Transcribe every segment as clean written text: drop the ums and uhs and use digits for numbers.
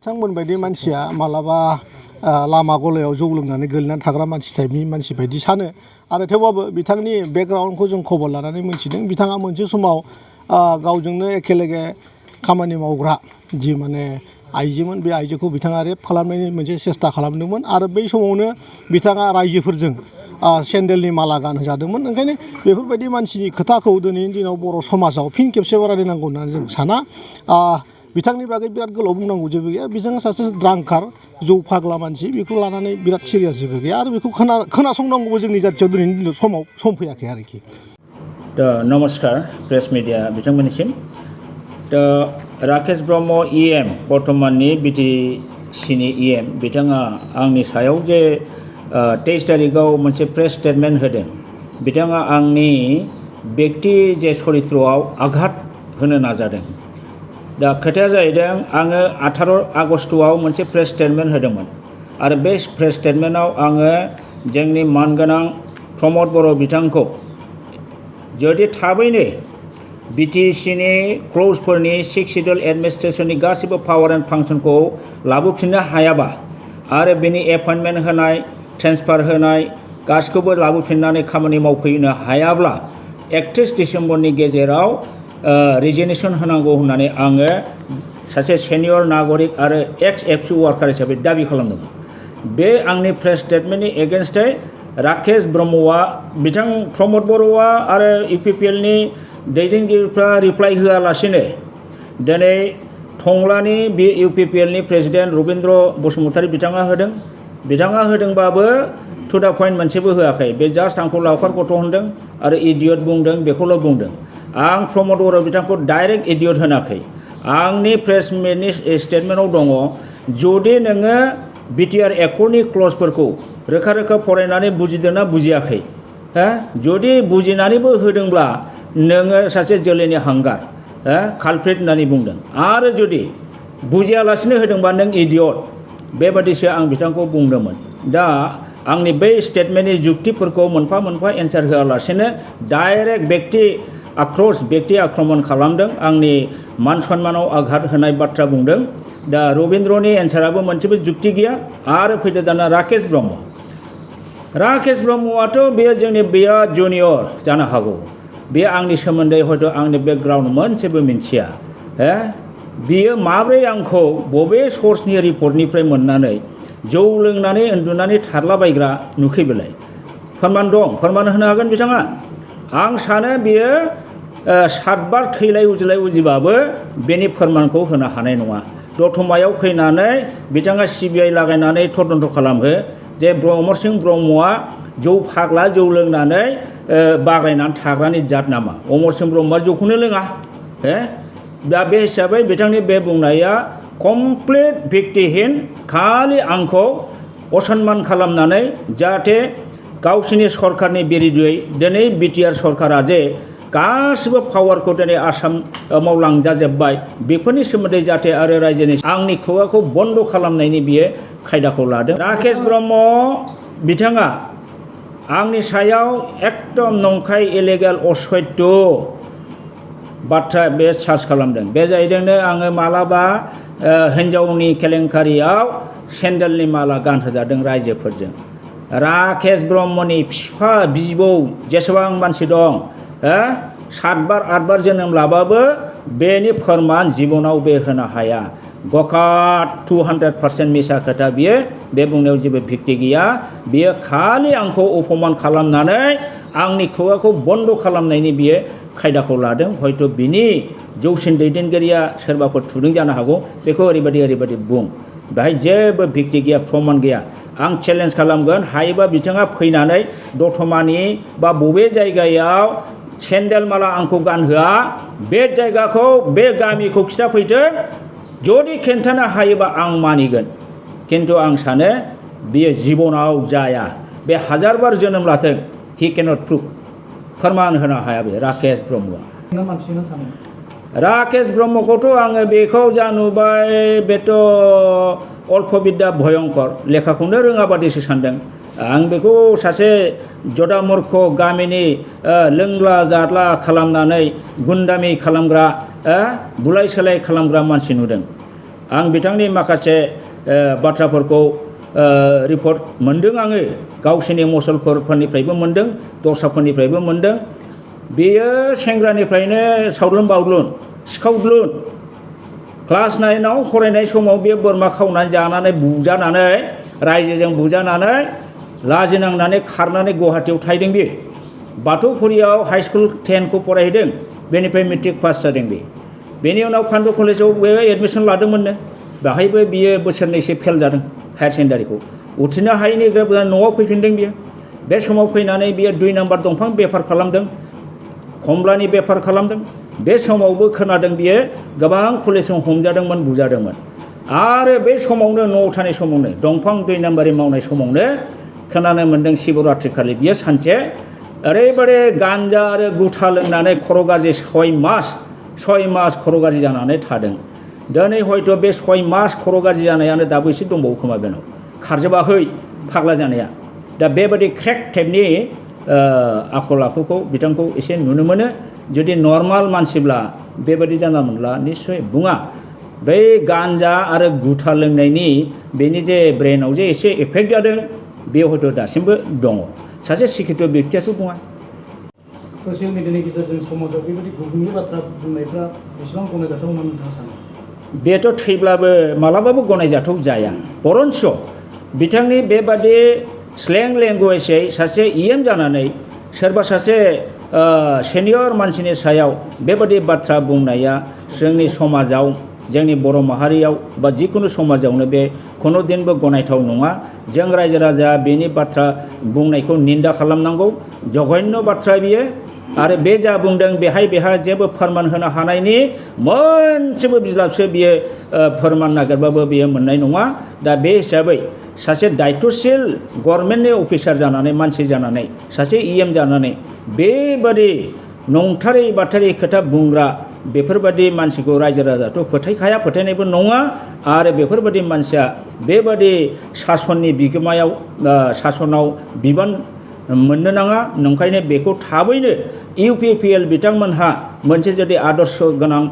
बिथांमोन बायदि मानसिया मालाबा लामा गलायाव जौ लोंनानै गोलैनानै थाग्रा मानसि टाइपनि मानसि बायदि सानो आरो थेवबाबो बिथांनि बेकग्राउन्डखौ जों खबर लानानै मिथिदों बिथाङा मोनसे समाव गावजोंनो एखेलेगे खामानि मावग्रा जि माने आइजोमोन बे आइजोखौ बिथाङा रेप खालामनायनि मोनसे सेस्था खालामदोंमोन आरो बै समावनो बिथाङा रायजोफोरजों सेन्देलनि माला गानहोजादोंमोन ओंखायनो बेफोरबायदि मानसिनि खोथाखौ दिनैनि दिनाव बर' समाजाव फिन खेबसेबाव रायलायनांगौ होननानै जों साना बिथांनि बागै बिराद गोलाव बुंनांगौ जेबो गैया बिथाङा सासे द्रांकार जौ फाग्ला मानसि बेखौ लानानै बिराद सिरियास जेबो गैया आरो बेखौ खोनासंनांगौबो जोंनि जाथियाव दिनैनि समाव सम फैयाखै आरोखि नमस्कार प्रेस मिडिया बिथांमोननिसिम राकेश ब्रह्म EM बर्तमाननि BTCनि EM बिथाङा आंनि सायाव जे 23 तारिखाव मोनसे प्रेस स्टेटमेन्ट होदों बिथाङा आंनि व्यक्ति जे चरित्रआव आघात होनो नाजादों दा खोथाया जाहैदों आङो 18 आगस्टआव मोनसे प्रेस स्टेटमेन्ट होदोंमोन आरो बे प्रेस स्टेटमेन्टआव आङो जोंनि मानगोनां प्रमद बर' बिथांखौ जुदि थाबैनो BTCनि क्ल'जफोरनि 6 सिडिउल एडमिनिस्ट्रेशननि गासिबो पावार एन्ड फांसनखौ लाबोफिननो हायाबा आरो बेनि एपइन्टमेन्ट होनाय ट्रेन्सफार होनाय गासिखौबो लाबोफिननानै खामानि मावफैनो हायाब्ला 31 डिसेम्बरनि गेजेराव रिजिगनेसन होनांगौ होननानै आङो सासे सेनियर नागरिक आरो एक्स एबसु वार्कार हिसाबै दाबि खालामदोंमोन बे आंनि प्रेस स्टेटमेन्टनि एगेन्स्टै राकेश ब्रह्मआ बिथां प्रमद बर'आ आरो UPPLनि दैदेनगिरिफ्रा रिप्लाइ होआलासिनो दिनै टंलानि बे UPPLनि प्रेसिडेन्ट रबिन्द्र बसुमतारी बिथाङा होदोंबाबो टु दा पइन्ट मोनसेबो होआखै बे जास्ट आंखौ लावखार गथ' होनदों आरो इडियट बुंदों बेखौल' बुंदों आं प्रमद बर' बिथांखौ डाइरेक्ट इडियट होनाखै आंनि प्रेस मिटनि स्टेटमेन्टआव दङ जुदि नोङो BTR एकर्डनि क्ल'जफोरखौ रोखा रोखा फरायनानै बुजिदोंना बुजियाखै जुदि बुजिनानैबो होदोंब्ला नोङो सासे जोलैनि हांगार कालप्रिट होननानै बुंदों आरो जुदि बुजियालासिनो होदोंबा नों इडियट बेबादिसो आं बिथांखौ बुंदोंमोन दा आंनि बै स्टेटमेन्टनि जुक्तिफोरखौ मोनफा मोनफा एन्सार होआलासिनो डाइरेक्ट व्यक्ति आक्रमन खालामदों आंनि मान सन्मानाव आघात होनाय बाथ्रा बुंदों दा रबिन्द्रनि एन्साराबो मोनसेबो जुक्ति गैया आरो फैदो दाना राकेश ब्रह्मआथ' बेयो जोंनि बिराद जुनियर जानो हागौ बे आंनि सोमोन्दै हयथ' आंनि बेकग्राउन्ड मोनसेबो मिन्थिया बियो माब्रै आंखौ बबे सर्सनि रिपर्टनिफ्राय मोननानै जौ लोंनानै उन्दुनानै थारलाबायग्रा नुखैबोलाय फोरमान दं फोरमान होनो हागोन बिथाङा आं सानो बियो 7 बार थैलाय उजिबाबो बेनि फोरमानखौ होनो हानाय नङा दतमायाव फैनानै बिथाङा CBI लागायनानै तदन्त खालामहो जे अमर सिंह ब्रह्मआ जौ फाग्ला जौ लोंनानै बाग्रायनानै थाग्रानि जात नामा अमर सिंह ब्रह्मआ जौखौनो लोङा दा बे हिसाबै बिथांनि बे बुंनाया कमप्लिट भित्तिहीन खालि आंखौ असनमान खालामनानै जाहाथे गावसिनि सरकारनि बिरुदै दिनै BTR सरकारा जे गासिबो पावारखौ दिनै आसामाव लांजाजोब्बाय बेफोरनि सोमोन्दै जाहाथे आरो रायजोनि आंनि खुगाखौ बन्द खालामनायनि बियो खायदाखौ लादों राकेश ब्रह्म बिथाङा आंनि सायाव एकदम नंखाय इलिगेल असत्य बाथ्रा बे चार्ज खालामदों बे जाहैदोंनो आङो मालाबा हिन्जावनि केलेंकारियाव सेन्देलनि माला गानहोजादों रायजोफोरजों राकेश ब्रह्मनि बिफा बिबौ जेसेबां मानसि दं 7 बार 8 बार जोनोम लाबाबो बेनि फोरमान जिबनाव बे होनो हाया गकाट 200% मिसा खोथा बियो बे बुंनायाव जेबो भित्ति गैया बियो खालि आंखौ अपमान खालामनानै आंनि खुगाखौ बन्द खालामनायनि बियो खायदाखौ लादों हयथ' बिनि जौसिन दैदेनगिरिया सोरबाफोर थुदों जानो हागौ बेखौ ओरैबायदि बुं बेहाय जेबो भित्ति गैया प्रमान गैया आं चेलेन्ज खालामगोन हायोबा बिथाङा फैनानै दतमानि बा बबे जायगायाव सेन्देल माला आंखौ गानहोआ बे जायगाखौ बे गामिखौ खिथाफैथों जुदि खिन्थानो हायोबा आं मानिगोन किन्तु आं सानो बियो जिबनाव जाया बे 1000 बार जोनोम लाथों हि केनट प्रुभ फोरमान होनो हाया बे राकेश ब्रह्मआ राकेश ब्रह्मखौथ' आङो बेखौ जा नुबाय बेथ' अल्प बिद्या भयंकर लेखाखौनो रोङा बादिसो सानदों आं बेखौ सासे जदा मूर्ख गामिनि लोंला जादला खालामनानै गुन्दामी खालामग्रा बुलाय सोलाय खालामग्रा मानसि नुदों आं बिथांनि माखासे बाथ्राफोरखौ रिपर्ट मोनदों आङो गावसोरनि मुसलफोरनिफ्रायबो मोनदों दस्राफोरनिफ्रायबो मोनदों बेयो सेंग्रानिफ्रायनो सावलुन बावलुन सिखावदलुन क्लास 9आव फरायनाय समाव बे बोरमा खावनानै जानानै बुजानानै रायजोजों बुजानानै लाजिनांनानै खारनानै गुवाहाटीयाव थाहैदों बे बाथौफुरियाव हाई स्कुल 10खौ फरायहैदों बेनिफ्राय मेट्रिक पास जादों बे बेनि उनाव फान्द कलेजाव बे एडमिसन लादोंमोननो बेहायबो बियो बोसोरनैसो फेल जादों हायार सेकेन्डारिखौ उथ्रिनो हायैनि न'आव फैफिनदों बियो बे समाव फैनानै बियो 2 नाम्बार दंफां बेफार खालामदों खमलानि बेफार खालामदों बे समावबो खोनादों बियो गोबां पुलिसजों हमजादोंमोन बुजादोंमोन आरो बे समावनो न'आव थानाय समावनो दंफां 2 नाम्बारि मावनाय समावनो खोनानो मोन्दों शिवरात्रि खालि बियो सानसे ओरैबादि गान्जा आरो गुथा लोंनानै खर' गाज्रि 6 मास खर' गाज्रि जानानै थादों दिनै हयथ' बे 6 मास खर' गाज्रि जानायानो दाबो एसे दंबावो खोमा बेनाव खारजोबाखै फाग्ला जानाया दा बेबादि क्रेक टाइपनि आखल आखुखौ बिथांखौ एसे नुनो मोनो जुदि नर्माल मानसिब्ला बेबादि जानला मोनला निस्सय बुङा बै गान्जा आरो गुथा लोंनायनि बेनि जे ब्रेनाव जे एसे एफेक्ट जादों बे हयथ' दासिमबो दङ सासे शिक्षित व्यक्तियाथ' बुङा ससियेल मिडियानि गेजेरजों समाजाव बेबायदि गुबुंले बाथ्रा बुंनायफ्रा बेसेबां गनायजाथाव होननानै नोंथाङा सानो बेथ' थैब्लाबो मालाबाबो गनायजाथाव जाया बरन्स बिथांनि बेबादि स्लें लेंगुवेजै सासे इएम जानानै सोरबा सासे सेनियर मानसिनि सायाव बेबादि बाथ्रा बुंनाया जोंनि समाजाव जोंनि बर' माहारियाव बा जिखुनु समाजावनो बे खुनु दिनबो गनायथाव नङा जों रायजो राजा बेनि बाथ्रा बुंनायखौ निन्दा खालामनांगौ जघन्य बाथ्रा बियो आरो बे जा बुंदों बेहा जेबो फोरमान होनो हानायनि मोनसेबो बिजाबसो बियो फोरमान नागिरबाबो बियो मोननाय नङा दा बे हिसाबै सासे दायित्वशील गभर्नमेन्टनि अफिसार जानानै मानसि जानानै सासे इएम जानानै बेबादि नंथारै बाथारै खोथा बुंग्रा बेफोरबादि मानसिखौ रायजो राजाथ' फोथायखाया फोथायनायबो नङा आरो बेफोरबादि मानसिया बेबादि सासननि बिगोमायाव सासनाव बिबान मोननो नाङा नंखायनो बेखौ थाबैनो इउपिपिएल बिथांमोनहा मोनसे जुदि आदर्श गोनां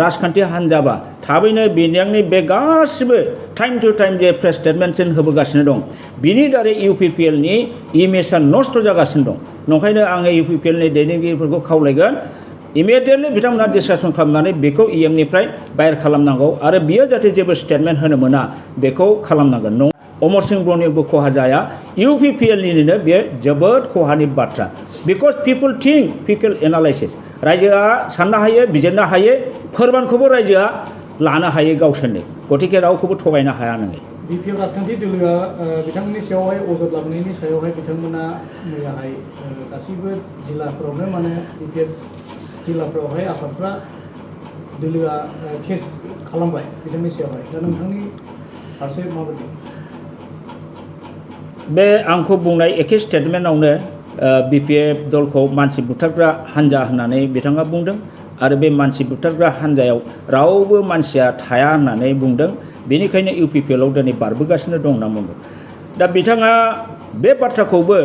राजखान्थि हान्जाबा थाबैनो बिथांनि बे गासिबो टाइम टु टाइम जे प्रेस स्टेटमेन्ट होबोगासिनो दं बिनि दारै इउपिपिएलनि इमेजआ नस्थ' जागासिनो दं नंखायनो आङो इउपिपिएलनि दैदेनगिरिफोरखौ खावलायगोन इमिडियेटलि बिथांमोना डिसकासन खालामनानै बेखौ इएमनिफ्राय बाहेर खालामनांगौ आरो बियो जाहाथे जेबो स्टेटमेन्ट होनो मोना बेखौ खालामनांगोन अमर सिंह ब्रह्मनिबो खहा जाया इउपिपिएलनिनो बेयो जोबोद खहानि बाथ्रा because people think people analysis रायजोआ साननो हायो बिजिरनो हायो फोरमानखौबो रायजोआ लानो हायो गावसोरनो गतिके रावखौबो थगायनो हाया नोङो बिपिएल राजखान्थि दोलोआ बिथांमोननि सायावहाय अजद लाबोनायनि सायावहाय बिथांमोना मैयाहाय गासैबो जिल्लाफोरावनो माने बिपिएल जिल्लाफोरावहाय आफादफ्रा दोलोआ केस खालामबाय बिथांनि सायावहाय दा नोंथांनि फारसे माबायदि बे आंखौ बुंनाय एखे स्टेटमेन्टआवनो बिपिएफ दलखौ मानसि बुथारग्रा हान्जा होननानै बिथाङा बुंदों आरो बे मानसि बुथारग्रा हान्जायाव रावबो मानसिया थाया होननानै बुंदों बेनिखायनो इउपिपिएलआव दिनै बारबोगासिनो दं होनना बुंदों दा बिथाङा बे बाथ्राखौबो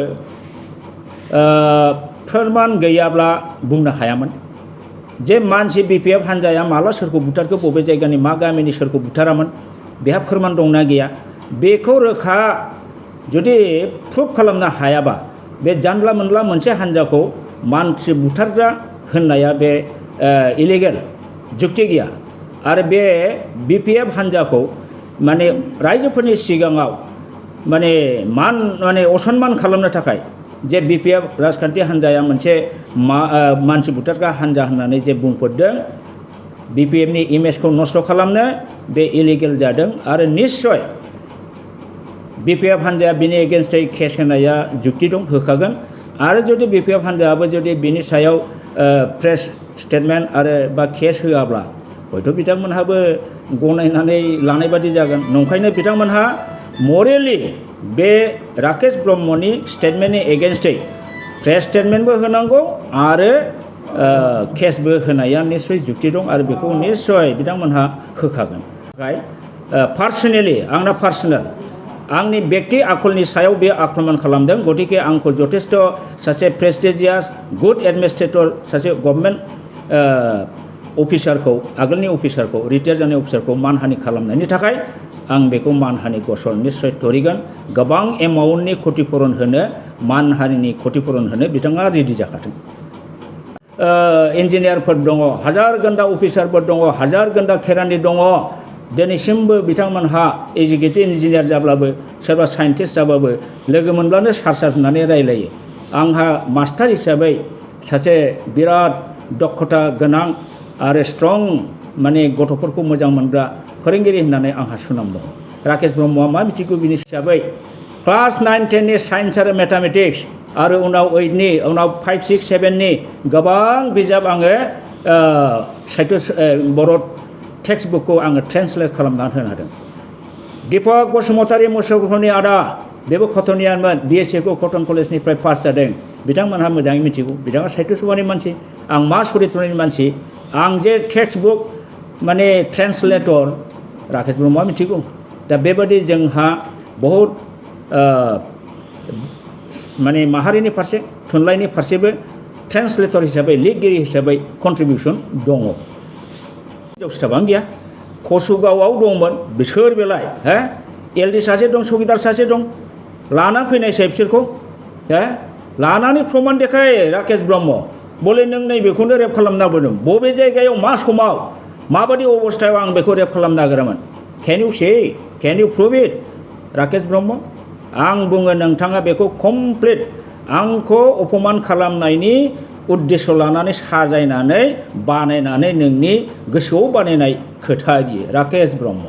फोरमान गैयाब्ला बुंनो हायामोन जे मानसि बिपिएफ हान्जाया माला सोरखौ बुथारखो बबे जायगानि मा गामिनि सोरखौ बुथारामोन बेहा फोरमान दंना गैया बेखौ रोखा जुदि प्रुफ खालामनो हायाबा बे जानला मोनला मोनसे हान्जाखौ मानसि बुथारग्रा होननाया बे इलिगेल जुक्ति गैया आरो बे बिपिएफ हान्जाखौ माने रायजोफोरनि सिगाङाव माने असनमान खालामनो थाखाय जे बिपिएफ राजखान्थि हान्जाया मोनसे मानसि बुथारग्रा हान्जा होननानै जे बुंफोरदों बिपिएफनि इमेजखौ नस्थ' खालामनो बे इलिगेल जादों आरो निस्सय बिपिएफ हान्जाया बिनि एगेन्स्टै केस होनाया जुक्ति दं होखागोन आरो जुदि बिपिएफ हान्जायाबो जुदि बिनि सायाव प्रेस स्टेटमेन्ट आरो बा केस होआब्ला हयथ' बिथांमोनहाबो गनायनानै लानाय बादि जागोन नंखायनो बिथांमोनहा मरेलि बे राकेश ब्रह्मनि स्टेटमेन्टनि एगेन्स्टै प्रेस स्टेटमेन्टबो होनांगौ आरो केसबो होनाया निस्सय जुक्ति दं आरो बेखौ निस्सय बिथांमोनहा होखागोन पार्सनेलि आंना पार्सनेल आंनि व्यक्ति आखलनि सायाव बे आक्रमण खालामदों गतिके आंखौ जथेस्थ सासे प्रेस्टिजियास गुड एडमिनिस्ट्रेटर सासे गभर्नमेन्ट अफिसारखौ आगोलनि अफिसारखौ रिटायार जानाय अफिसारखौ मानहानि खालामनायनि थाखाय आं बेखौ मानहानि गसर निस्सय तरिगोन गोबां एमाउन्टनि क्षतिपूरण होनो मानहानिनि क्षतिपूरण होनो बिथाङा रेडि जाखादों इन्जिनियारफोर दङ हाजार गन्दा अफिसारफोर दङ हाजार गन्दा खेरानि दङ दिनैसिमबो बिथांमोनहा एजुकेटेड इन्जिनियार जाब्लाबो सोरबा साइन्टिस्ट जाबाबो लोगो मोनब्लानो सार होननानै रायलायो आंहा मास्टार हिसाबै सासे बिराद दक्षता गोनां आरो स्ट्रं माने गथ'फोरखौ मोजां मोनग्रा फोरोंगिरि होननानै आंहा सुनाम दं राकेश ब्रह्मआ मा मिथिगौ बिनि हिसाबै क्लास 9, 10 नि साइन्स आरो मेथामेटिक्स आरो उनाव 8 नि उनाव 5, 6, 7 नि गोबां बिजाब आङो साहित्य बर' टेक्स्ट बुकखौ आङो ट्रेन्सलेट खालामनानै होनो हादों दीपक बसुमतारी मुसलपुरनि आदा बेबो कटनियानमोन BSc खौ कटन कलेजनिफ्राय पास जादों बिथांमोनहा मोजाङै मिथिगौ बिथाङा साहित्य सभानि मानसि आं मा चरित्रनि मानसि आं जे टेक्स्ट बुक माने ट्रेन्सलेटर राकेश ब्रह्मआ मिथिगौ दा बेबादि जोंहा बहुत माने माहारिनि फारसे थुनलाइनि फारसेबो ट्रेन्सलेटर हिसाबै लिरगिरि हिसाबै कन्ट्रिबिउसन दङ हिनजावसाबां गैया कसुगावआव दंमोन बिसोर बेलाय हो LD सासे दं सुगिदार सासे दं लाना फैनायसै बिसोरखौ हो लानानै प्रमान देखाय राकेश ब्रह्म बले नों नैबेखौनो रेप खालामना होदों बबे जायगायाव मा समाव माबादि अबस्थायाव आं बेखौ रेप खालामनो नागिरामोन can you prove it Rakesh Brahma आं बुङो नोंथाङा बेखौ कमप्लिट आंखौ अपमान खालामनायनि उद्देश्य लानानै साजायनानै बानायनानै नोंनि गोसोआव बानायनाय खोथा बियो राकेश ब्रह्म